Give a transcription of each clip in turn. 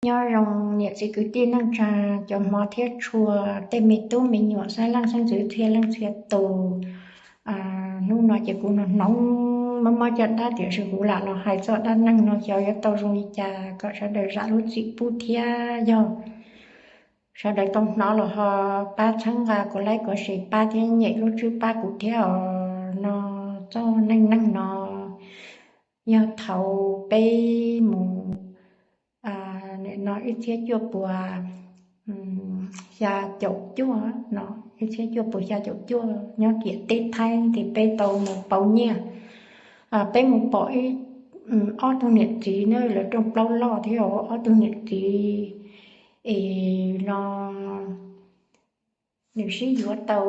Nyob zoo niam txiv kwv tij neej tsa, cov hmov thiab tshua, tej me tub me nyuam, xeeb leej xeeb ntxwv, txhia leej txhia tus. Hnub no ces kuv hnoos hnoos mob mob caj dab, tiam sis kuv lam los hais txoj dab neeg no xyov yuav tau zoo li cas kom sawv daws zam lub txim pub thiab. Yog sawv daws tau hnov los ho pab txhawb nqa kuv, like, kuv share pab thiab nyem lub tswb pab kuv thiab os. No txoj neej neeg no yog thaum peb mus, no ib txhiab cuaj puas xya caum cuaj, no ib txhiab cuaj puas xya caum cuaj nyob ciam teb Thaib ces peb tau mus pauv nyiaj. Peb mus pom ib, ob tug niam txiv na, lawv rooj plaub loj thiab ob tug niam txiv es no nws sib yuav tau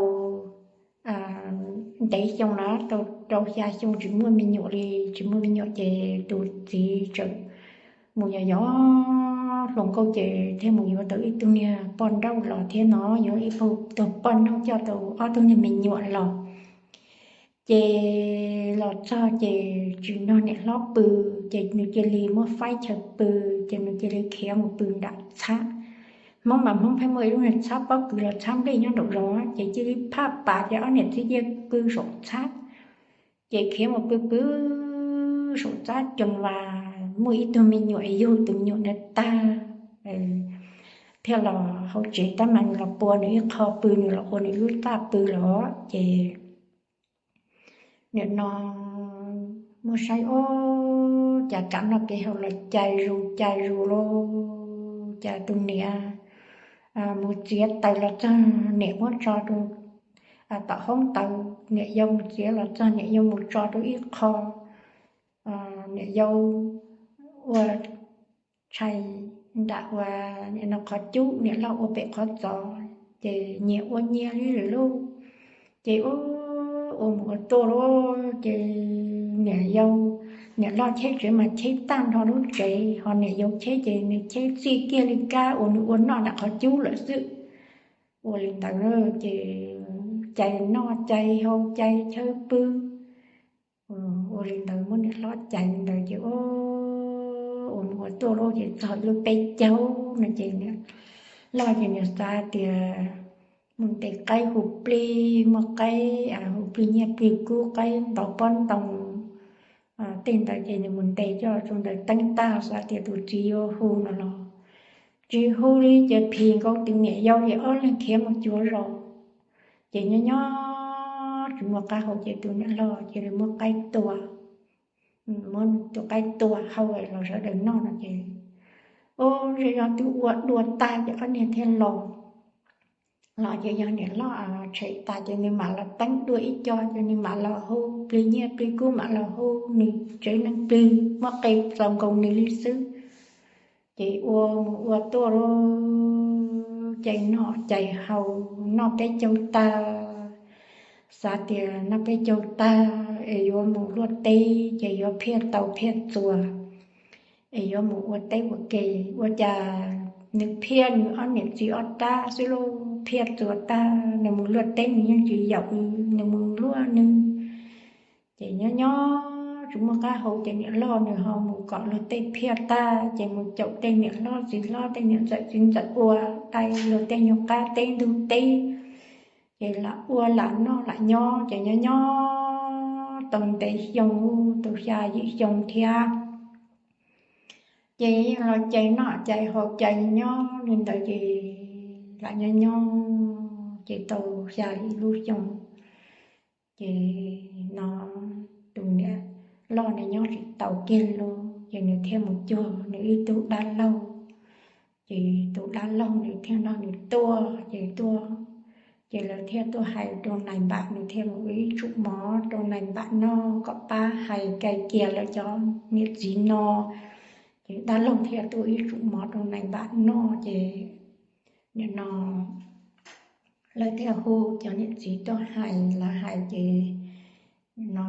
ntev xyoo na, tau rau xya xyoo tsis muaj me nyuam li, tsis muaj me nyuam ces tus txiv txawm mus yos yos hluas nkauj ces thiaj mus yuav tau ib tug niag poj nrauj los thiab no, yuav ib tug poj nrauj coj tau ob tug niag me nyuam los. Ces los txog ces tsis nrog niam hlob pw, ces nws cia li muab faib chaw pw, ces nws cia li khiav mus pw nram txhab. Hmoob mas Hmoob pheej muaj ib lub niag txhab pob kws los txhab nplej nyob nraum zoov, ces cia li phaj pas ces ob niam txiv cia pw saum txhab. Ces khiav mus pw pw saum txhab, ces mas muaj ib tug me nyuam yug tus me nyuam ntawd tag, thiaj los hauv tsev, tab mas nws los pua nws ib qho pw, nws los ua nws lub txaj pw lawm. Ces nim no muab saib, ub, cas kam noj kev haus los cais zus cais zus lauj. Cas tus niam mus txiav taws los txog, niam muab tso rau tom hoob taws, niam yau mus txiav los txog, niam yau mus tso rau ib qho, niam yau ua tshais nram ua, nim no qhov cub, niam loj ua pem qhov txos, ces nyias ua nyias li lawm lauj. Ces ua, ua mus ua tuaj lauj, ces niam yau, niam loj cheb tsev mas cheb tag nrho lub tsev, ho niam yau cheb ces nws cheb txij kiag li kab uas nws ua noj nram qhov cub lawm xwb. Ua li ntawd ces cais noj cais haus cais chaw pw. Ua li ntawd muab niam hlob cais li ntawd ces ua mus ua tuaj lauj, ces txog lub peb caug no ces niam loj ces nws xav tias mus ntes qaib hu plig, muaj qaib hu plig nyiaj plig kub, qaib ntau pob ntoo, tej ntawd ces nws mus ntes coj rau ntawd teeb tag, xav tias tus txiv yuav hu no los tsis hu li, ces phim nkaus tus niam yau ces ob leeg khiav mus cuag zos. Ces nyob nyob tsis muaj qab hau ces tus niam loj cia li muab qaib tua, muab tus qaib tua hau los sawv daws noj no ces, ub, zej zog twb ua dua tag ces ob niag thiaj los. Los ces yog niam loj tshem tas ces nws mam los teeb dua ib co, ces nws mam los hu plig nyiaj plig kub, mam los hu nws tsev neeg plig, muab qe txaus nkaus nws li xwb. Ces ua mus ua tuaj lauj, cais noj cais haus, noj peb caug tag, xav tias noj peb caug tag es yuav mus luaj teb ces yuav phiaj tau phiaj txuas, es yuav mus ua teb ua ke. Ua cas nws phiaj nws ob niam txiv ob rab xwb lauj, phiaj txuas tag, nws mus luaj teb nws yeej tsis yaum, nws mus luaj nws. Ces nyob nyob tsis muaj qab hau ces niam loj nws ho mus kom luag tej phiaj tag ces mus caum tej niam hlob txiv hlob, tej niam ntxawm txiv ntxawm ua dai luag tej nyuag qab teb ntug teb. Ces lam ua lam noj lam nyob ces nyob nyob tau ntev xyoo, tau xya yim xyoo thiab. Ces yeej los cais noj cais haus cais nyob li ntawd ces lam nyob nyob ces tau xya yim lub xyoo. Ces no tus niam loj no nyob tsis tau kiag lauj, ces nws thiaj mus cuag nws ib tug dab laug. Ces tus dab laug nws thiaj nrog nws tuaj, ces tuaj, ces lawv thiaj tuaj hais rau nais npam, nws thiaj mus ua ib tsum mov rau nais npam noj kom pab hais kais kiag lawv cov niam txiv no. Ces dab laug thiaj tuaj ua ib tsum mov rau nais npam noj ces nim no lawv thiaj hu cov niam txiv tuaj hais, lawv hais ces no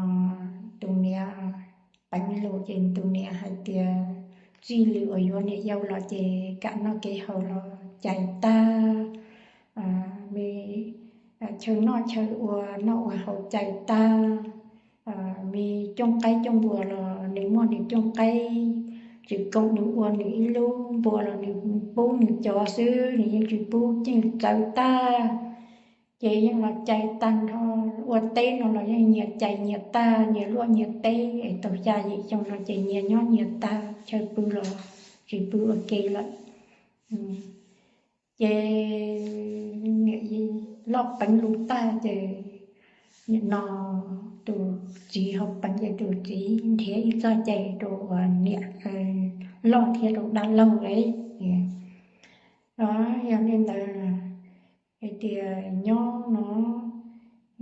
tus niam peev lus ces tus niam hais tias txij li uas yuav niam yau los ces kam noj kev haus los cais tag, me chaw noj chaw ua noj ua haus cais tag, me cooj qaib cooj npua los nws muaj nws cooj qaib, tsis koom nws ua nws ib lub npua los nws pub nws cov xwb, nws yeej tsis pub, yeej txawv tag. Ces yeej los cais tag nrho, ua teb no los yeej nyias cais nyias tag, nyias luaj nyias teb es tau xya yim xyoo no ces nyias nyob nyias tag, chaw pw los tsis pw ua ke lawm. Ces niam loj peev lus tag ces nim no tus txiv ho peev ces tus txiv nrhiav ib txoj cai rau uas niam loj thiab rau dab laug li. Yog li ntawd hais tias nyob no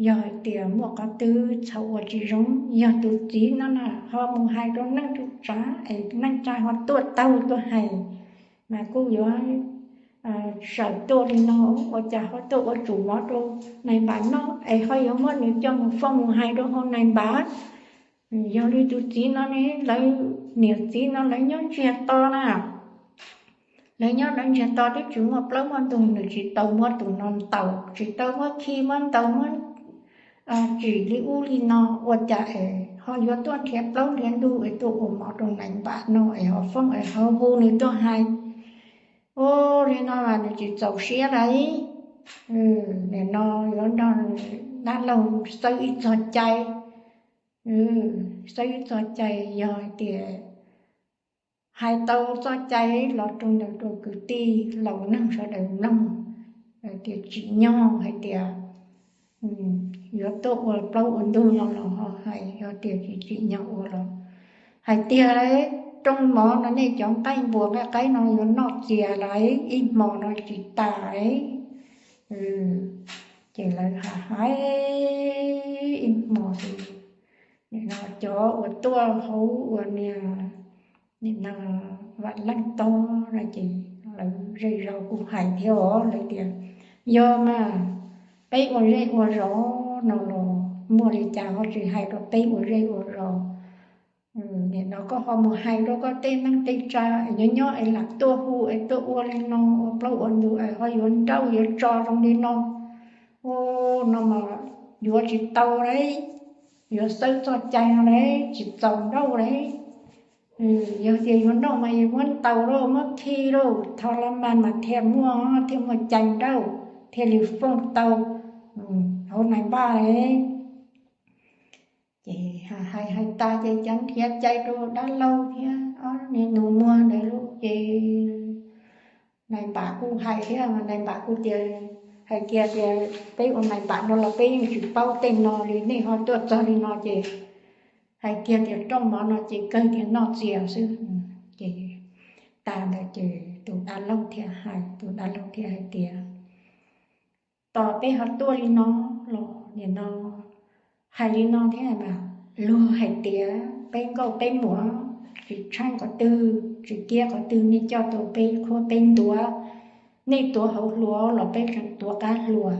yog hais tias muaj qhov twg txhaum ua tsis zoo, yog tus txiv no na ho mus hais rau neej rau tsav es neej tsa ho tuaj taug tuaj hais, mas kuj yuav sawm tuaj li no, ua cas ho tuaj ua tsum mov rau nais npam noj es ho yuav muab nws coj mus fooj mus hais rau hauv nais npam. Yog li tus txiv no ne, lawv niam txiv no lawv nyob ntsiag to na, lawv nyob lawv ntsiag to twb tsis muaj plaub muaj ntug, nws tsis tau muab tus no ntaus, tsis tau muab khi muab ntaus muab tsim li ub li no, ua cas es ho yuav tuaj nrhiav plaub nrhiav ntug es tuaj ua mov rau nais npam no es ho fooj es ho hu nws tuaj hais. Ua li no mas nws tsis txaus siab lauj. Nim no yuav nrog dab laug xawb ib txog cai, xawb ib txog cai yog hais tias hais tau txoj cai los rau ntawm rau kwv tij laus neeg sawv daws mloog tias tsim nyog hais tias yuav tuaj ua plaub ua ntug no los ho hais, yog tias tsis tsim nyog ua los hais tiag, rooj mov no nej cov nqaij npua nqaij qaib no yuav noj txias lawm, ib hmo no tsis tas. Ces lawv hais hais ib hmo ces nim no cov uas tuaj hauv uas niag nim no vam leej tog no ces lawv zej zos kuj hais thiab os, lawv tias yog mas peb ua zej ua zos no los muaj li cas ho tsis hais rau peb ua zej ua zos. Nim no koj ho mus hais rau koj tej neej tej tsa es nyob nyob es lam tuaj hu es tuaj ua li no ua plaub ua ntug es ho yuav nrauj yuav tso zoo li no, ua no mas yuav tsis tau lauj, yuav xawb txoj cai no lauj, tsis txaus nrauj lauj. Yog tias yuav nrauj mas yuav muab ntaus lauj, muab khi lauj, tho la mas mas thiaj muaj, thiaj muaj cai nrauj, thiaj li fooj tau hauv nais npam lauj. Ces hais hais tas ces cov nrhiav cai rau dab laug thiab ob niag nus muag ntawd lauj ces nais npam kuj hais thiab, nais npam kuj tias, hais kiag tias peb ua nais npam no los peb yeej tsis paub tej no li, nej ho tuaj txog li no ces hais kiag tias rooj mov no ces kawg tias noj txias xwb. Ces tas ntawd ces tus dab laug thiaj hais, tus dab laug thiaj hais tias tos peb ho tuaj li no los nim no hais li no thiab mas, luag hais tias peb nkauj peb muam tsis tsheej qhov twg tsis kiab qhov twg, nej coj tau peb khuab peb ntuav, nej tuav hauv hlua los peb tseem tuav qab hlua.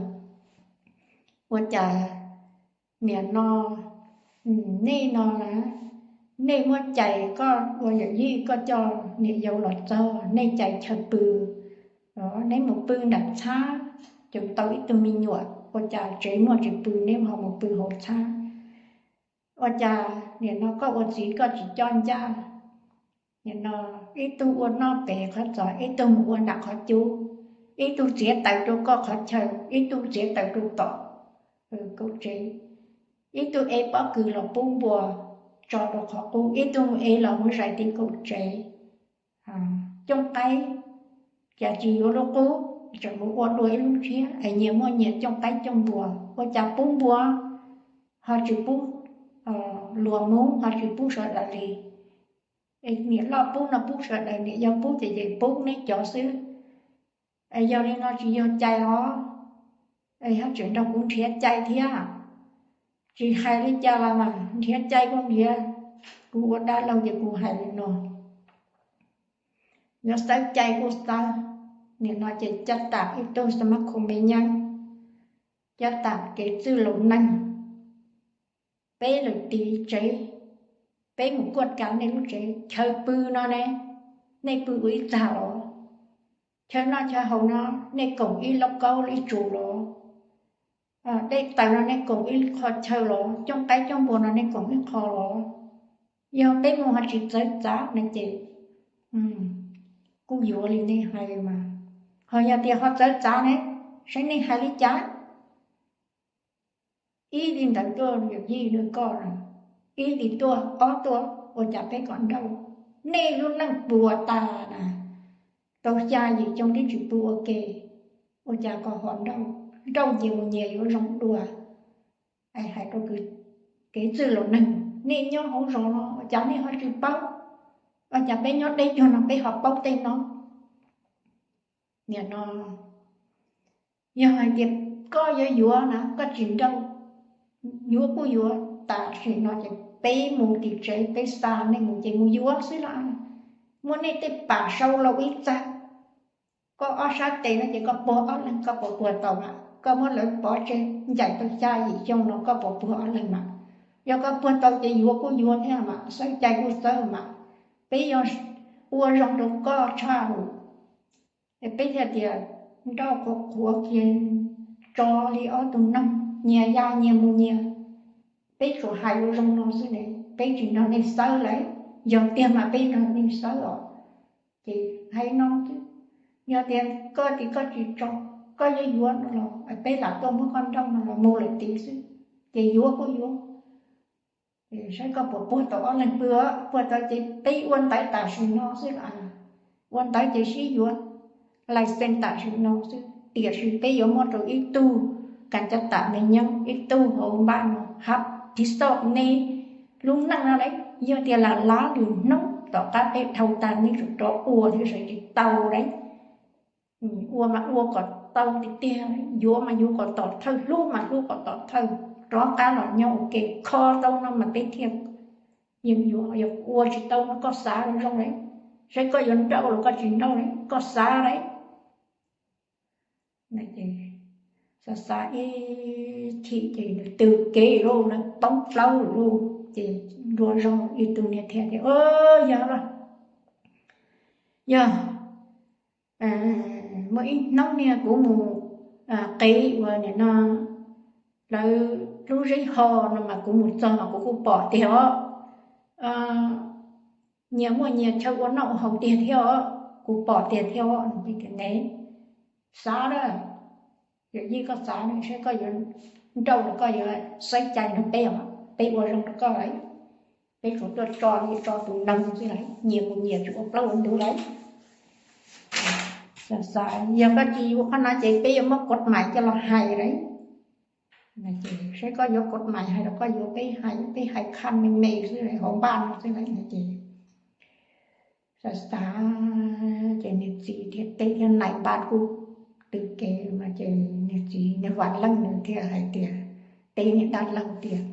Ua cas nim no nej no na, nej muab cais koj ua yawm yij koj coj niam yau los txog nej cais chaw pw, neb mus pw nram txhab, ces tau ib tug me nyuam ua cas tsev muaj tsis pw neb ho mus pw hauv txhab. Ua cas nim no koj ua txiv koj tsis coj ncaj, nim no ib tug ua noj pem qhov txos ib tug mus ua nram qhov cub, ib tug txiav taws rau koj qhov chaw ib tug txiav taws rau tom kaum tsev, ib tug ev pob kws los pub npua tso rau qhov qub, ib tug mus ev los mus zais tim kaum tsev. Cooj qaib cas tsis yuav lub qub, tseem mus ua dua ib lub tshiab es nyias muaj nyias cooj qaib cooj npua, ua cas pub npua ho tsis pub luag mus ho tsis pub sawv daws li. Niam loj pub no pub sawv daws, niam yau pub ces ces pub neb cov xwb. Es yog li no tsis yog cai os, es ho tseem nrog kuv nrhiav cai thiab. Tsis hais li cas los mas nrhiav cai kuj nrhiav, kuv ua dab laug ces kuv hais li no, yuav xawb cai kuj xawb. Nim no ces caj tam ib tug xab mab khu me nyeeb, caj tam kev txwj laus neeg, peb lawm tiv tsev, peb mus kuaj kav nej lub tsev. Chaw pw no ne, nej pw ua ib txag los? Chaw noj chaw haus no nej koom ib lauj kaub ib tsu los? Dej taws no nej koom ib qho chaw los? Cooj qaib cooj npua no nej koom ib qho los? Yog peb mus ho tsis txawv txav no ces Kuj yuav li nej hais mas, ho yog tias ho txawv txav ne, saib nej hais li cas. Ib li ntawd tuaj yawm yij nws koj, ib li tuaj ob tuaj, ua cas peb kom nrauj? Nej lub neej puas tas na, tau xya yim xyoo twb tsis pw ua ke, ua cas kom ho nrauj? Nrauj ces mus nyias yuav zoo dua. Es hais rau kev txwj laus neeg, nej nyob hauv zos no ua cas nej ho tsis paub? Ua cas peb nyob deb cuag no peb ho paub tej no? Nim no yog hais tias koj yuav yuav na koj tsis nrauj, yuav kuj yuav, tam sim no ces peb mus tim tsev peb xa nej mus ces mus yuav xwb los. Muab nej tej pam sau los ib txag, koj ob sab tes no ces koj puag ob leeg koj puas puag tau mas? Koj muab lawv pov tseg ncaim tau xya yim xyoo no koj puas puag ob leeg mas? Yog koj puag tau ces yuav kuj yuav thiab mas, xawb cai kuj xawb mas. Peb yog ua zoo rau koj tshaj lawm, es peb thiaj tias nrauj qhuav qhuav kiag tso li ob tug noog, nyias ya nyias mus nyias. Peb tsuas hais zoo zoo no xwb ne, peb tsis nrog nej xawb lawm. Yog tiag mas peb nrog nej xawb os. Ces hais no xwb, yog tias koj tias koj tsis tso, koj yuav yuav no los peb lam tuaj muab koj nrauj no los mus lawm tid xwb, ces yuav kuj yuav. Saib koj puas puag tau ob leeg pw, puag tau ces peb ua ntawv tam sim no xwb, ua ntawv ces sib yuav license tam sim no xwb, tiam sis peb yuav muab rau ib tug kas caj tam me nyob, ib tug hauv npab no hab tiv xoj ne. Lub neej no lawm yog tias lam lav lwm hnub tom qab peb dhau tag nej tsum rov ua thiab sawv tsis tau lawm. Ua mas ua kom tau tiag tiag, yuav mas yuav kom tom thawj, hlub mas hlub kom tom thawj, rov qab los nyob ua ke, kho tau no mas peb thiaj yeej yuav, yog ua tsis tau no koj xav zoo zoo lawm, saib koj yuav nrauj los koj tsis nrauj lawm, koj xav lawm. Xav xav ib chim ces nws tw kev lauj, nws poob plaub lawm lauj. Ces nruab zaug ib tug niag thiaj tias, Yog los, yog muaj ib hnub niag kuv mus qev uas nim no lawv lub zeb ho no mas kuv mus txog mas kuv kuj pom tiag os, nyias muaj nyias chaw ua noj ua haus tiag thiab os, kuv pom tiag thiab os. Ne, xav na, yawm yij koj xav na, saib koj yuav nrauj los koj yuav xaib cai nrog peb os, peb ua zoo rau koj lawm, peb tsuas tuaj tso li tso tus neeg xwb lawm, nyias mus nyias tsis ua plaub ua ntug lawm. Xav xav yog koj tsis yuav qhov no ces peb yuav muab kod mais coj los hais lawm. Saib koj yuav kod mais hais los koj yuav peb hais, peb hais khaj me me xwb lawm, hauv npaj no xwb lawm no ces xav xav ces niag txiv thiab teb thiab nais npaj kuj tw kev mas ces niag txiv niag vam leej nws thiaj hais tias, teb niag dab laug tias,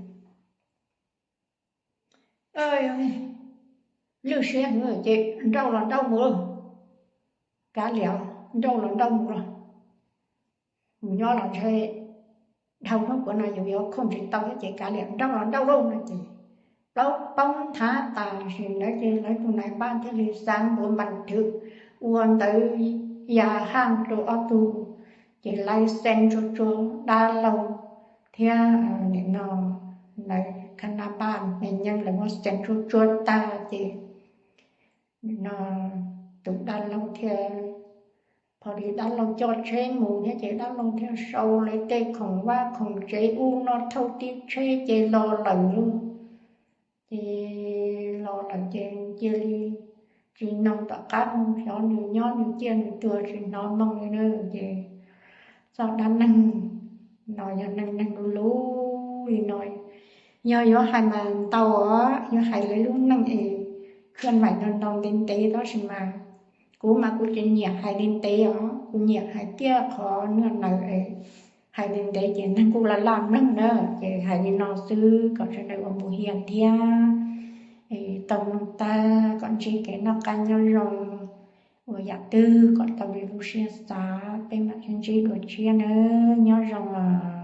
Lwj siab ces nrauj los nrauj mus lauj, kav liam, nrauj los nrauj mus lauj. Mus nyob los ntshe dhau hnub puav no yus yuav khooj tsis tau thiab ces kav liam, nrauj los nrauj lauj no ces plaub poob nthav tas sim ntawd ces lawv tus nais npaj thiaj li xav npuav npas thwv ua ntawv ya haj rau ob tug, ces lawv xees tsuag tsuag dab laug thiab nim no lawv khaj nab npaj me nyeej lawv muab xees tsuag tsuag tag ces nim no tus dab laug thiaj, pom li dab laug coj tsheb mus thiab ces dab laug thiaj sau lawv tej khoom vaj khoom tsev ub no thauj tib tsheb ces los lawm lauj. Ces los lawm ces cia li tsis noog tom qab mus, xyov nws nyob nws ciaj nws tuag tsis hnov moo li na. Ces txoj dab neeg no yog neeg neeg du lug li no, yog yuav hais mas ntau os, yuav hais lawv lub neej es khaj mais ntau ntau ntev ntev tab sis mas kuv mas kuv tsis nyiam hais ntev ntev os, kuv nyiam hais kiag qhov nyiaj nawb es hais ntev ntev ces neeg kuj laj laj mloog na, ces hais li no xwb kom sawv daws ua mus hiam thiab tau mloog tag kom ntsib kev noj qab nyob zoo, ua yam twg kom tau li lub siab xav, peb mam sib ntsib dua tshiab nawb, nyob zoo os.